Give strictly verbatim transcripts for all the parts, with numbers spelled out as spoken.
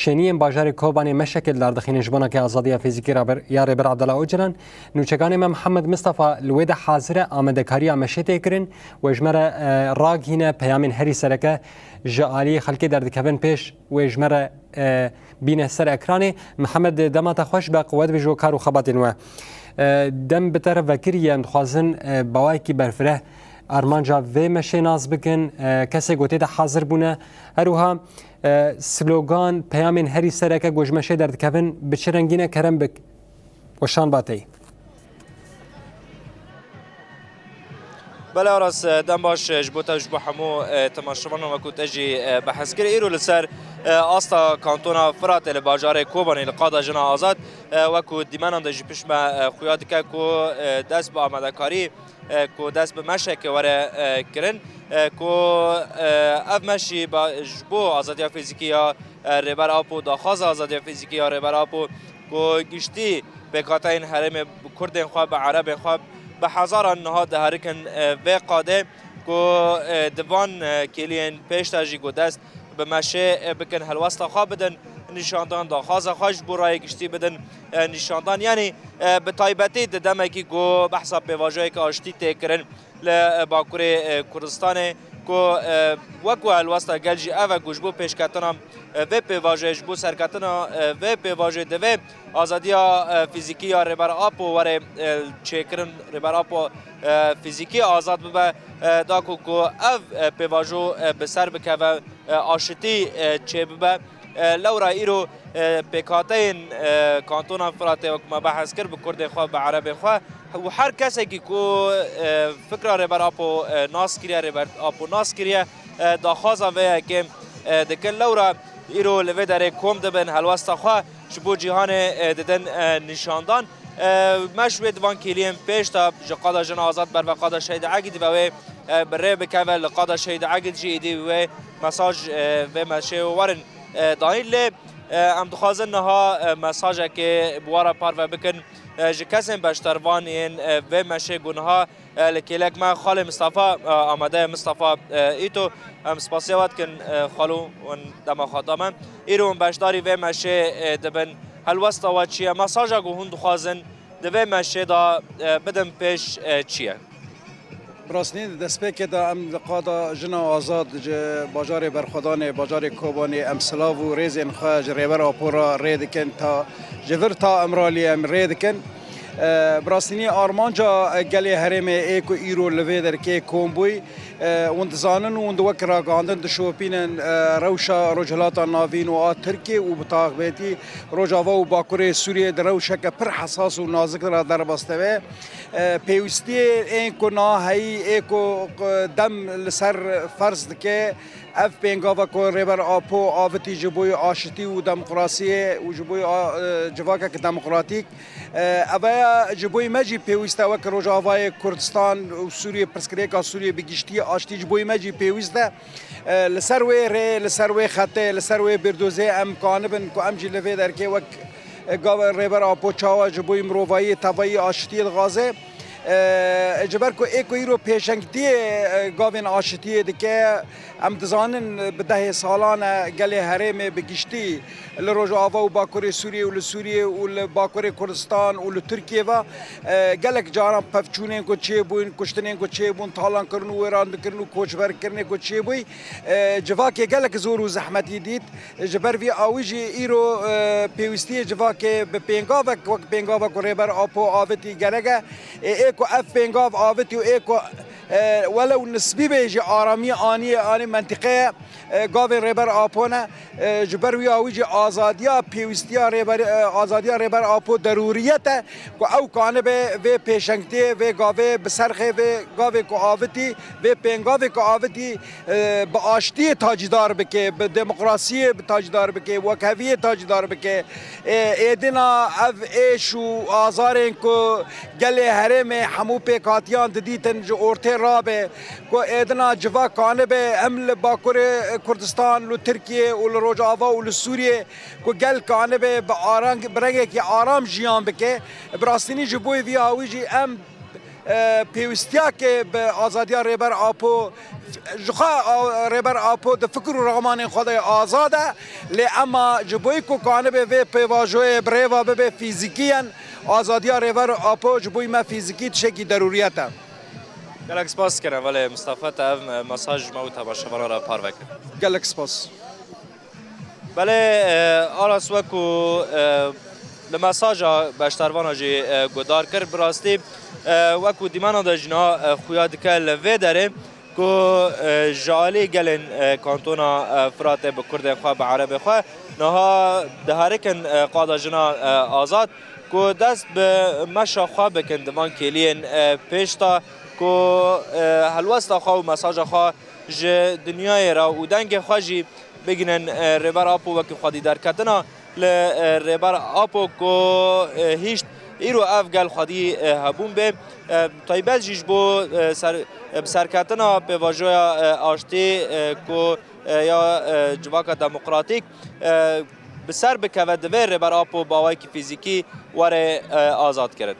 Şêniyên bajarê Kobanê meşekê li dar dixînin ji bona ke azadiya fîzîkî raber-, ya Rêber Abdullah Ocalan. Nûçeganê me Mihemed Mistefa li wê de hazir e, amadekariya meşê tê kirin. Wê ji me re, e, ragihîne peyamên herî sereke ji aliyê xelkê derdikevin pêş, wê ji me re, e, bîne ser ekranê. Mihemed, dema te xweş be, quwet be ji bo kar û xebatên we. E, dem bi te re vekirî ye, em dixwazin, e, bi awayekî berfireh armanca vê meşê nas bikin, e, kesê ku tê de hazir bûne. Her wiha, e, slogan, peyamên herî sereke ku ji meşê derdikevin, bi çi rengî ne, kerem bik. Weşan ba tey. Belê Aras, e, dem baş, e, ji bo te, ji bo hemû, e, temaşevanan, wekû te jî, e, behs kir. Îro li ser, e, asta kantona Firatê li bajarê Kobanê li qada Jina Azad, e, wekû dîmenan de jî pişt me, e, xuya dike ku, e, dest bi amadekarî, e, ku dest bi meşeke were, e, kirin, e, ku, e, ev meşî ba-, ji bo azadiya fîzîkî ya, e, Rêber Apo, daxwaza azadiya fîzîkî ya Rêber Apo, ku giştî pêkhateyên herêmê bi Kurdên xwe, bi Erebên xwe, bi hezaran niha diherikin, e, vê qadê, ku, e, di van, e, kêliyên pêş de jî ku dest bi meşê, e, bikin, helwesta xwe bidin nîşandan, daxwaza xwe ji bo rayê giştî bidin, e, nîşandan. Yanî, e, bi taybetî di demekî ku behsa pêvajoyeke aştî tê kirin li, e, Bakurê, e, Kurdistanê, ku, e, wek ku helwesta gel jî ev e ku ji bo pêşketina, e, vê pêvajoyê, ji bo serketina, e, vê pêvajoyê divê azadiya, e, fîzîkî ya Rêber Apo were, e, çêkirin, Rêber Apo, e, fîzîkî azad bibe, e, da ku, ku ev, e, pêvajo, e, bi ser bikeve, e, aşitî, e, çêbibe. E, lewra îro, e, pêkhateyên, e, kantona Firatê, wek me behs kir, bi Kurdên xwe, bi Erebên xwe û her kesekî ku, e, fikra Rêber Apo, e, nas kiriye, Rêber Apo nas kiriye, e, daxwaza vê yekê, e, dikin. Lewra îro li vê derê kom dibin, helwesta xwe ji bo cîhanê, e, didin, e, nîşandan. E, me ji wê di van kêliyên pêş de ji qada Jina Azad ber ve qada Şehîd Egîd ve wê, e, bi rê bikeve, li qada Şehîd Egîd jî êdî wê mesaj, e, vê meşê werin, e, danîn. Lê, e, em dixwazin niha, e, mesajekê bi we re parve bikin, e, ji kesên beşdarvan yên, e, vê meşê ku niha, e, li kêlek me xalê Mistefa, e, amade ye, Mistefa, e, Îto. Em spasiya we dikin, e, xalo, hûn dema xwe da me. Îro hûn beşdarî vê meşê, e, dibin. Helwesta we çi ye? Mesaja ku hûn dixwazin di vê meşê de, e, bidin pêş, e, çi ye? Bi rastî, di destpêkê de em li qada Jina Azad ji bajarê Berxwedanê, bajarê Kobanê, em silav û rêzên xwe ji Rêber Apo re rê dikin, ta ji vir ta Îmraliyê em rê dikin. E, bi rastî, armanca gelê herêmê ê ku îro li vê derkê kom bûyî, e, hûn dizanin û hûn di wek ragihandin dişopînin, e, rewşa Rojhilata Navîn û a Tirkiyê û bi taybetî Rojava û Bakurê Sûriyê di rewşeke pir hesas û nazik de derbas dibe. E, pêwîstiyê ên ku niha heyî, ê ku, e, dem li ser ferz dike, ev pêngava ku Rêber Apo avitî ji bo aşitî û demokrasiyê û ji bo a, e, civakeke demokratîk, e, ev e ji bo me jî pêwîst e, wek Rojavayê Kurdistan û Sûriyê, pirsgirêka Sûriyê bi giştî, aştî ji bo me jî pêwîst e. E, li ser wê rê, li ser wê xetê, li ser wê bîrdozê em kanibin ku em jî li vê derkê wek, e, gava Rêber Apo çawa ji bo mirovayî, tevayî, aşitiyê dixwaze. E, ji ber ku ê ku îro pêşengtiyê, e, gavên aşitiyê dike, em dizanin, e, bi dehê salan e gelê herêmê bi giştî li Rojava û Bakurê Sûriyê û li Sûriyê û li Bakurê Kurdistan û li Tirkiyê ve, e, gelek caran pevçûnên ku çêbûn, kuştinên ku çêbûn, talankirin û wêrandikirin û koçberkirinê ku çêbûyî, e, civakê gelek zor û zehmetî dît. Ji ber vî awî jî îro, e, pêwîstiyê civakê bi pêngavek wek pêngavek ku Rêber Apo avitî gerek e. Ê, ê ku ev pêngav avitî û ê ku, e, welew nisbî bê jî aramiyê aniyê anî mentîqeyê, e, gavên Rêber Apo ne. E, ji ber wî awî jî azadiya pêwîstiya Rêber, e, azadiya Rêber Apo derûriyet e ku ew kanibe vê pêşengtiyê, vê gavê bi serxê vê gavê ku avitî, vê pêngavê ku avitî, e, bi aştiyê tacîdar bike, bi demokrasiyê bi tacîdar bike, wekheviyê tacîdar bike. E, êdina ev êş û azarên ku gelê herêmê hemû pêkhatiyan didîtin ji ortê rabe, ku êdina civak kanibe hem li Bakurê Kurdistan, li Tirkiye û li Rojava û li Sûriye, ku gel kanibe bi arang-, bi rengekî aram jiyan bike. Bi rastînî ji bo vî awî jî em Pêwîstiyakê bi azadiya Rêber Apo, ji xwe a-, Rêber Apo di fikir û ramanên xwe de azad e, lê ema ji bo ku kanibe vê pêvajoyê bi rêva bibe fîzîkiyen, azadiya Rêber Apo ji bo me fîzîkî tiştekî derûriyet e. Gelek spas dikim, Velê Mistefa, te ev mesaj ji me û temaşevanan re parve kir. Gelek spas. Belê, e, Aras, wekû, e, li mesaja beşdarvana jî, e, guhdar kir, bi rastî, e, wekû dîmena de jî niha, e, xuya dike li vê derê ku, e, ji alî gelên, e, kantona, e, Firatê bi kurdên xwe, bi erebê xwe niha diherikin, e, qada jina, e, azad ku dest bi meşa xwe bikin di van kêliyên, e, pêş de ku, e, helwesta xwe û mesaja xwe ji dinyayê re û dengê xwe jî bigihînin, e, Rêber Apo wekî xwedî derketina li, e, Rêber Apo ku, e, hişt îro ev gel xwedî, e, hebûn bê. E, taybet jî ji bo, e, ser, e, bi serketina pêvajoya, e, aştî, e, ku, e, ya, e, civaka demokratîk, e, bi ser bikeve, divê Rêber Apo bi awayekî fîzîkî were, e, azad kirin.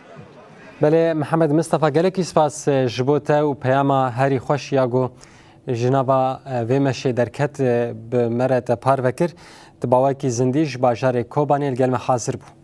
Belê, Mihemed Mistefa, gelekî spas, e, ji bo te û peyama herî xweş ya ku ji nava, e, vê meşê derket, e, bi me re te parve kir. Di bawekî zindî ji bajarê Kobanê li gel me hazir bû.